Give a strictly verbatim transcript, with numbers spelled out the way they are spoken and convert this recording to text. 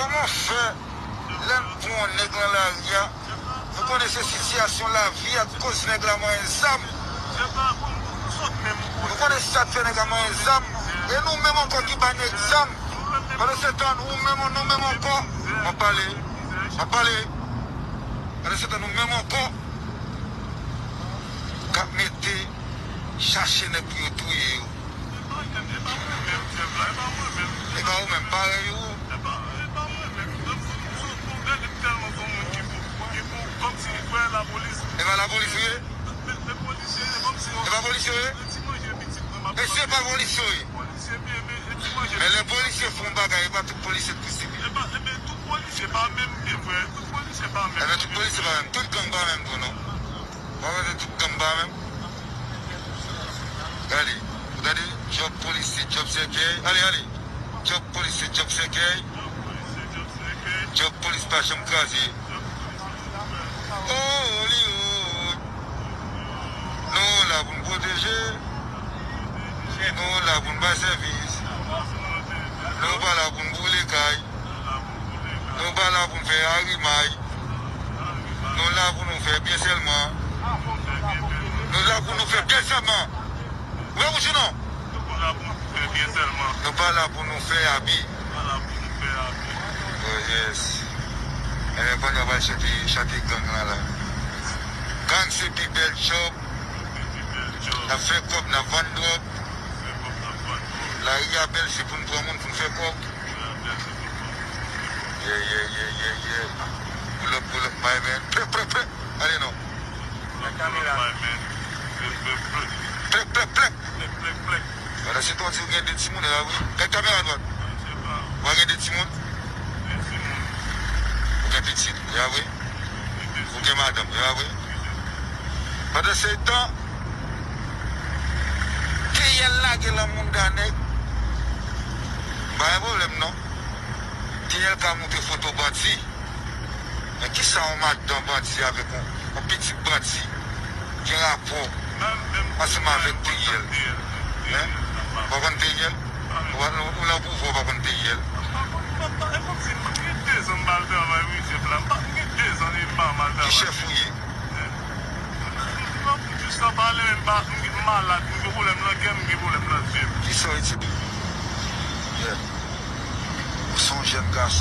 Kòman fè, lè n pran yon nèg nan lari a, nou konnen se sitiyasyon lavi a k koz nèg la manyen zam. Nou konnen sa k fè nèg la manyen zam. E nou menm ankò ki ba nèg zam. Pandan se tan, nou menm, nou menm ankò. M ap pale. M ap pale. Pandan se tan, nou menm ankò k ap mete chache nèg pou yo touye yo. E pa ou menm, parèy ou. E pa lapolis ou ye? E pa polisye ou ye? Mesye, e pa polisye ou ye? Men lè polisye fè yon bagay, e pa tout polisye k pou sibi. Ebyen, tout polisye pa menm. Tout polisye pa menm. Tout gang pa menm tou, non. Mwen wè tout gang pa menm. Gade, ou tande, djòb polis se djòb sèkèy. Ale, ale. Djòb polis se djòb sèkèy. Djòb polis pa janm kraze. Hollywood. Nou la pou n pwoteje. Nou la pou n bay sèvis. Nou pa la pou n boule kay. Nou pa la pou n fè arimay. Nou la pou nou fè byen sèlman. Nou la pou nou fè byen sèlman. Wi, ou di non? Nou pa la pou nou fè abi. Oh, yes. Ebyen, pandan pral chante, chante gang lan la. Gang se pi bèl djòb. N ap fè kòb, n ap vann dwòg. Lari a bèl, se pou n pran moun, pou n fè kòb. Yeah, yeah, yeah, yeah, yeah. Pull up, pull up, my man. Prè, prè, prè. Ale non. Kamera. Plèk, plèk, plèk. Pandan se tan, ou di ou gen de timoun, e pa vre? Gad kamera dwat. Ou pa gen de timoun? Ou gen pitit, e pa vre? Ou gen madanm, e pa vre? Pandan se tan, T L lage lan mounda nèg. Pa gen pwoblèm non. T L ka montre foto bandi. Men kisa yon madanm bandi avèk yon, yon pitit bandi gen rapò ansanm avèk T L? Hein? Ou pa konn T L? Ou pa, ou nan pouvwa, ou pa konn T L? Ki chèf ou ye? Kisa w itilize? Yeah. Ou se yon jèn gason.